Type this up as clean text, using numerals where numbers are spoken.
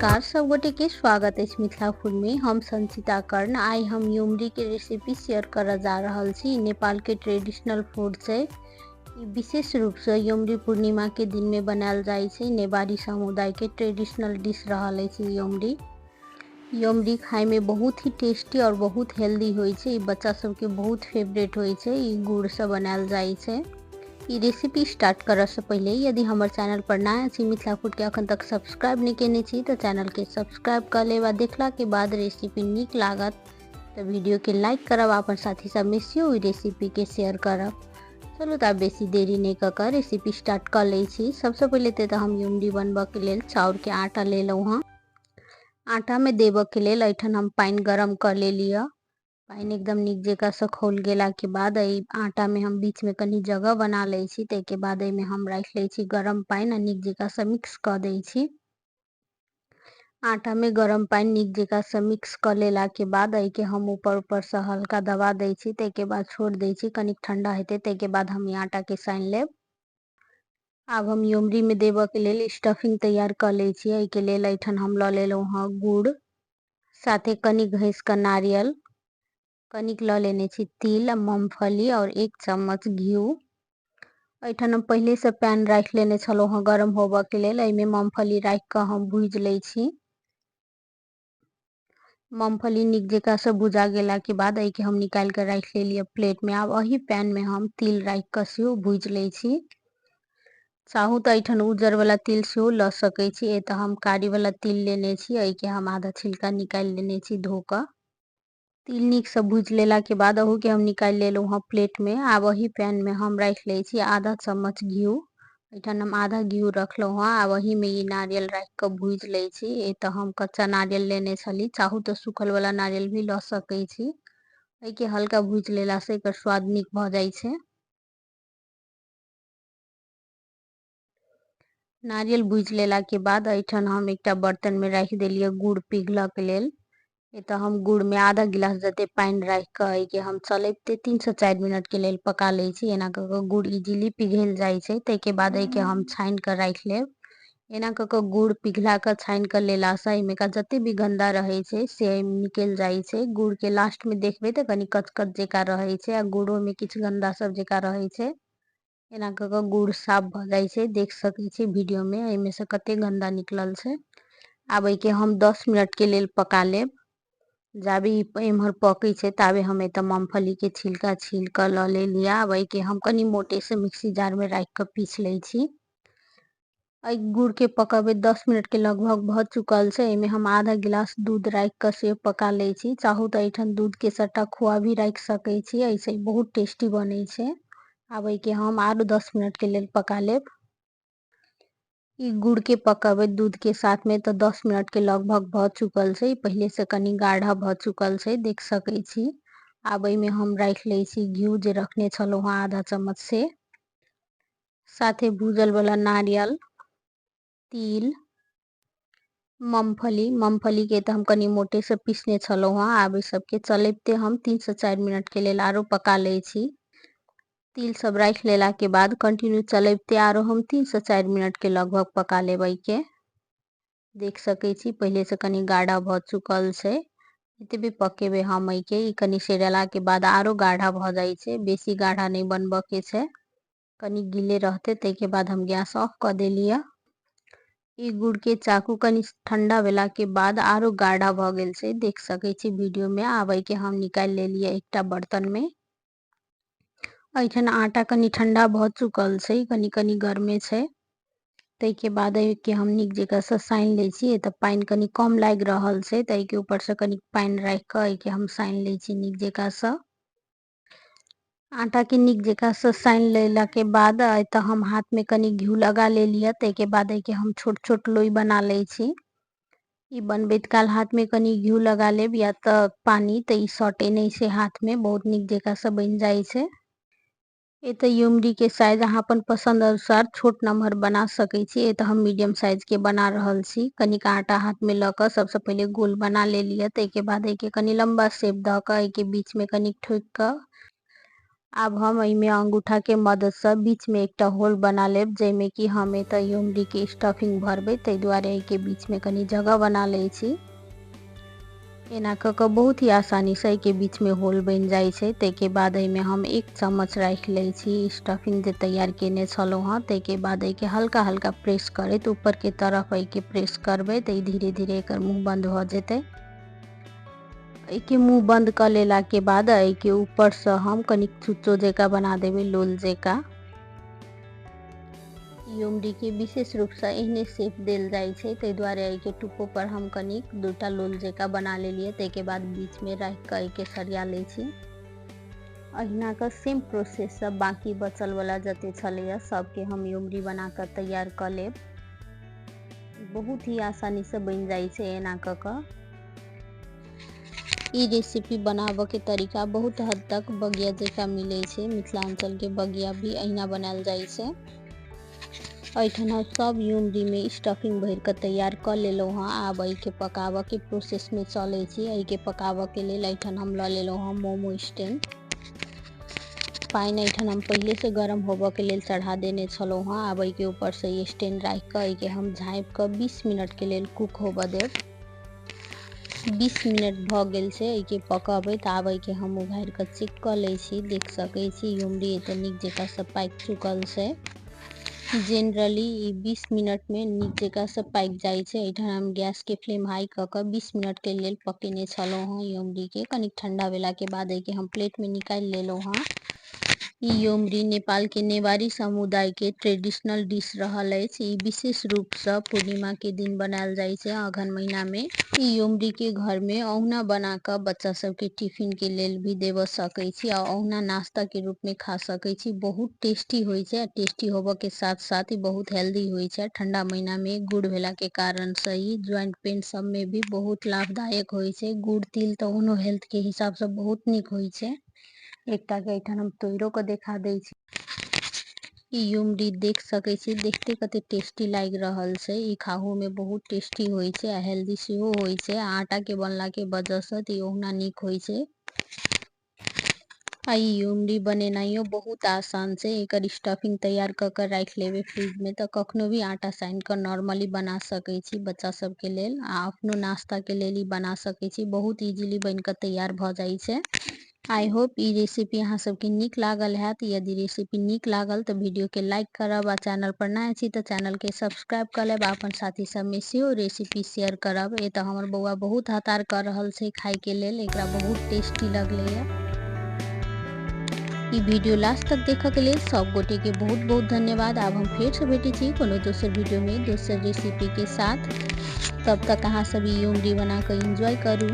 नमस्कार सब गोटे के स्वागत अछि मिथिला फूड में। हम संचिता कर्ण। आइ हम युमरी के रेसिपी शेयर करऽ जा रहल छी। नेपाल के ट्रेडिशनल फूड छै। ई विशेष रूप से युमरी पूर्णिमा के दिन में बनायल जाइ छै। नेवारी समुदाय के ट्रेडिशनल डिश रहल अछि युमरी। युमरी खाय में बहुत ही टेस्टी और बहुत हेल्दी होइ छै। ई बच्चा सबके बहुत फेवरेट होइ छै। ई गुड़ से बनायल जाइ छै। ई रेसिपी स्टार्ट करऽ से पहिले यदि हमर चैनल पर नया छी, मिथिला फूड के अखन तक सब्सक्राइब नहीं केने छी तऽ चैनल के सब्सक्राइब कर लेब आ देखला के बाद रेसिपी नीक लागत तऽ वीडियो के लाइक करब, अपन साथी सब में सेहो ई रेसिपी के शेयर करब। चलू तऽ आब बेसी देरी नहीं कऽ कऽ रेसिपी स्टार्ट कऽ लै छी। सबसँ पहिले तऽ हम युमरी बनबऽ के लेल चाउर के आटा लेलहुँ हँ। आटा में देबऽ के लेल एहिठाम हम पानि गरम कऽ लेलियै। पानि एकदम नीक जकाँ से खौल गेला के बाद एहि आटा में हम बीच में कनी जगह बना लै छी। ताहिके बाद एहिमे हम राखि लै छी गरम पानि आ नीक जकाँ से मिक्स कऽ दै छी। आटा में गरम पानि नीक जकाँ से मिक्स कऽ लेला के बाद एहिके हम ऊपर ऊपर से हल्का दबा दै छी। ताहिके बाद छोड़ि दै छी, कनिक ठंडा हेतै ताहिके बाद हम ई आटा के सानि लेब। आब हम युमरी में देबऽ के लेल स्टफिंग तैयार कऽ लै छी। एहिके लेल एहिठाम हम लऽ लेलहुँ हँ गुड़, साथे कनि घसि कऽ नारियल, कनिक लऽ लेने छी तिल आ मूँगफली और 1 चम्मच घी। एहिठाम हम पहिले से पैन राखि लेने छलहुँ हँ गरम होबऽ के लेल। एहिमे मूँगफली राखि कऽ हम भूजि लै छी। मूँगफली नीक जकाँ से भुजा गेला के बाद एहिके हम निकालि कऽ राखि लेलियै प्लेट में। आब एही पैन में हम तिल राखि कऽ सेहो भूजि लै छी। चाहू तऽ एहिठाम उज्जर वाला तिल सेहो लऽ सकै छी। एतऽ हम कारी वाला तिल लेने छी। एहिके हम आधा छिलका निकालि लेने छी धो कऽ। तिल नीक से भूजि लेला के बाद अहू के हम निकालि लेलहुँ हँ प्लेट में। आब एही पैन में हम राखि लै छी आधा चम्मच घी। एहिठाम हम आधा घी रखलहुँ हँ। आब एही में ई नारियल राखि कऽ भूजि लै छी। एतऽ हम कच्चा नारियल लेने छली, चाहू तऽ सूखल वाला नारियल भी लऽ सकै छी। एहिके हल्का भूजि लेला से एकर स्वाद नीक भऽ जाइ छै। नारियल भूजि लेला के बाद एहिठाम हम एकटा बर्तन में राखि देलियै गुड़ पिघलऽ के लेल। एतऽ हम गुड़ में आधा गिलास जते पानि राखि कऽ एहिके हम चलैबते 3 से 4 मिनट के लेल पका लै छी। एना कऽ कऽ गुड़ इजीली पिघलि जाइ छै। ताहिके बाद एहिके हम छानि कऽ राखि लेब। एना कऽ कऽ गुड़ पिघला कऽ छानि कऽ लेलासँ एहिमे का जते भी गन्दा रहै छै से निकलि जाइ छै। गुड़ के लास्ट में देखबै तऽ कनि कचकच जकाँ रहै छै आ गुड़ो में किछु गन्दा सब जकाँ रहै छै। एना कऽ कऽ गुड़ साफ भऽ जाइ छै। देख सकै छी वीडियो में एहिमे से कते गन्दा निकलल छै। आब एहिके हम 10 मिनट के लेल पका लेब। जाबे ई एम्हर पकै छै ताबे हम एतऽ मूँगफली के छिलका छील कऽ लऽ लेलियै। आब एहिके हम कनि मोटे से मिक्सी जार में राखि कऽ पीस लै छी। एहि गुड़ के पकबैत 10 मिनट के लगभग भऽ चुकल छै। एहिमे हम आधा गिलास दूध राखि कऽ से पका लै छी। चाहू तऽ एहिठाम दूध के सट्टा खोआ भी राखि सकै छी। एहिसँ बहुत टेस्टी बनै छै। आब एहिके हम आरो 10 मिनट के लेल पका लेब। ई गुड़ के पकबैत दूध के साथ में तऽ 10 मिनट के लगभग भऽ चुकल छै। पहिले से कनि गाढ़ा भऽ चुकल छै, देख सकै छी। आब एहिमे हम राखि लै छी घी जे रखने छलहुँ हँ आधा चम्मच से, साथे भूजल वाला नारियल, तिल, मूँगफली। मूँगफली के तऽ हम कनि मोटे से पीसने छलहुँ हँ। आब एहि सबके चलैबते हम 3 से 4 मिनट के लेल आरो पका लै छी। तिल सब राखि लेला के बाद कंटिन्यू चलैबते आरो हम 3 से 4 मिनट के लगभग पका लेबै के। देख सकै छी पहिले से कनि गाढ़ा भऽ चुकल छै। एतबे पकेबै हम एहिके। ई कनि सेरेला के बाद आरो गाढ़ा भऽ जाइ छै। बेसी गाढ़ा नहि बनबऽ के छै, कनि गीले रहतै। ताहिके बाद हम गैस ऑफ कऽ देलियै। ई गुड़ के चाकू कनि ठंडा भेला के बाद आरो गाढ़ा भऽ गेल छै, देख सकै छी वीडियो में। आब एहिके हम निकालि लेलियै एकटा बर्तन में। एहिठाम आटा कनि ठंडा भऽ चुकल छै, कनि कनि गरमे छै। ताहिके बाद एहिके हम नीक जकाँ से सानि लै छी। एतऽ पानि कनि कम लागि रहल छै तऽ एहिके ऊपर से कनि पानि राखि कऽ एहिके हम सानि लै छी नीक जकाँ से। आटा के नीक जकाँ से सानि लेला के बाद एतऽ हम हाथ में कनि घी लगा लेलियै। ताहिके बाद एहिके हम छोट छोट लोई बना लै छी। ई बनबैत काल हाथ में कनि घी लगा लेब या तऽ पानि, तऽ ई सटे नहि छै हाथ में, बहुत नीक जकाँ से बनि जाइ छै। एतऽ युमरी के साइज अहाँ अपन पसंद अनुसार छोट नम्हर बना सकै छी। एतऽ हम मीडियम साइज के बना रहल छी। कनिक आटा हाथ में लऽ कऽ सबसँ पहिले गोल बना लेलियै। ताहिके बाद एहिके कनि लम्बा शेप दऽ कऽ एहिके बीच में कनि ठोकि कऽ आब हम एहिमे अंगूठाके मददसँ बीचमे एकटा होल बना लेब, जाहिमे कि हम एतऽ युमरीके स्टफिंग भरबै। ताहि दुआरे एहिके बीचमे कनि जगह बना लै छी। एना कऽ कऽ बहुत ही आसानीसँ एहिके बीचमे होल बनि जाइ छै। ताहिके बाद एहिमे हम 1 चम्मच राखि लै छी स्टफिंग जे तैयार केने छलहुँ हँ। ताहिके बाद एहिके हल्का हल्का प्रेस करैत ऊपरके तरफ एहिके प्रेस करबै तऽ ई धीरे धीरे एकर मुँह बन्द भऽ जेतै। एहिके मुँह बन्द कऽ लेलाके बाद एहिके ऊपरसँ हम कनिक चुच्चो जकाँ बना देबै, लोल जकाँ। युमरीके विशेष रूपसँ एहने शेप देल जाइ छै, ताहि दुआरे एहिके टुप्पो पर हम कनिक 2टा लोल जकाँ बना लेलियै। ताहिके बाद बीचमे राखि कऽ एहिके सरिया लै छी। अहिना कऽ सेम प्रोसेससँ बाँकी बचलवला जते छलैए सबके हम युमरी बना कऽ तैयार कऽ लेब। बहुत ही आसानीसँ बनि जाइ छै एना कऽ कऽ। ई रेसिपी बनाबऽके तरीका बहुत हद तक बगिया जकाँ मिलै छै। मिथिलाञ्चलके बगिया भी अहिना बनायल जाइ छै। एहिठाम हम सब युमरीमे स्टफिंग भरि कऽ तैयार कऽ लेलहुँ हँ। आब एहिके पकाबऽके प्रोसेसमे चलै छी। एहिके पकाबऽके लेल एहिठाम हम लऽ लेलहुँ हँ मोमो स्टैंड। पानि एहिठाम हम पहिलेसँ गरम होबऽके लेल चढ़ा देने छलहुँ हँ। आब एहिके ऊपरसँ ई स्टैंड राखि कऽ एहिके हम झाँपि कऽ 20 मिनटके लेल कुक होबऽ देब। 20 मिनट भऽ गेल छै एहिके पकबैत। आब एहिके हम उघारि कऽ चेक कऽ लै छी। देख सकै छी युमरी एतऽ नीक जकाँ सँ पाकि चुकल छै। जेनरली ई 20 मिनटमे नीक जकाँ सँ पाकि जाइ छै। एहिठाम हम गैसके फ्लेम हाई कऽ कऽ 20 मिनटके लेल पकेने छलहुँ हँ युमरीके। कनिक ठंडा भेलाके बाद एहिके हम प्लेटमे निकालि लेलहुँ हँ। ई युमरी नेपालके नेवारी समुदायके ट्रेडिशनल डिश रहल अछि। ई विशेष रूपसँ पूर्णिमाके दिन बनायल जाइ छै अगहन महिनामे। ई युमरीके घरमे ओहुना बना कऽ बच्चा सबके टिफिनके लेल भी देबऽ सकै छी आ ओहुना नाश्ताके रूपमे खा सकै छी। बहुत टेस्टी होइ छै आ टेस्टी होबऽके साथ साथ ई बहुत हेल्दी होइ छै। ठंडा महिनामे गुड़ भेलाके कारणसँ ई ज्वाइंट पेन सबमे भी बहुत लाभदायक होइ छै। गुड़ तिल तऽ ओनो हेल्थके हिसाबसँ बहुत नीक होइ छै। एकटाके एहिठाम हम तोड़ियो कऽ देखा दै छी। ई युमरी देख सकै छी, देखते कते टेस्टी लागि रहल छै। ई खाहू में बहुत टेस्टी होइ छै आ हेल्दी सेहो होइ छै। आटा के बनला के वजह से तऽ ई ओहुना नीक होइ छै। आ ई युमरी बनेनाइयो बहुत आसान छै। एकर स्टफिंग तैयार कऽ कऽ राखि लेबै फ्रिज में तऽ कखनो भी आटा सानि कऽ नॉर्मली बना सकै छी बच्चा सबके लेल आ अपनो नाश्ता के लेल ई बना सकै छी। बहुत इजीली बनि कऽ तैयार भऽ जाइ छै। I hope ई रेसिपी अहाँ सबके नीक लागल हैत। यदि रेसिपी नीक लागल तऽ वीडियो के लाइक करब आ चैनल पर नया छी तऽ चैनल के सब्सक्राइब कऽ लेब आ अपन साथी सबमे सेहो रेसिपी शेयर करब। एतऽ हमर बौआ बहुत हतार कऽ रहल छै खाय के लेल, एकरा बहुत टेस्टी लगलैया। ई वीडियो लास्ट तक देखऽ के लेल सब गोटे के बहुत बहुत धन्यवाद। आब हम फेर से भेटै छी कोनो दोसर वीडियो में दोसर रेसिपी के साथ। तब तक अहाँ सब ई युमरी बना कऽ एंजॉय करू।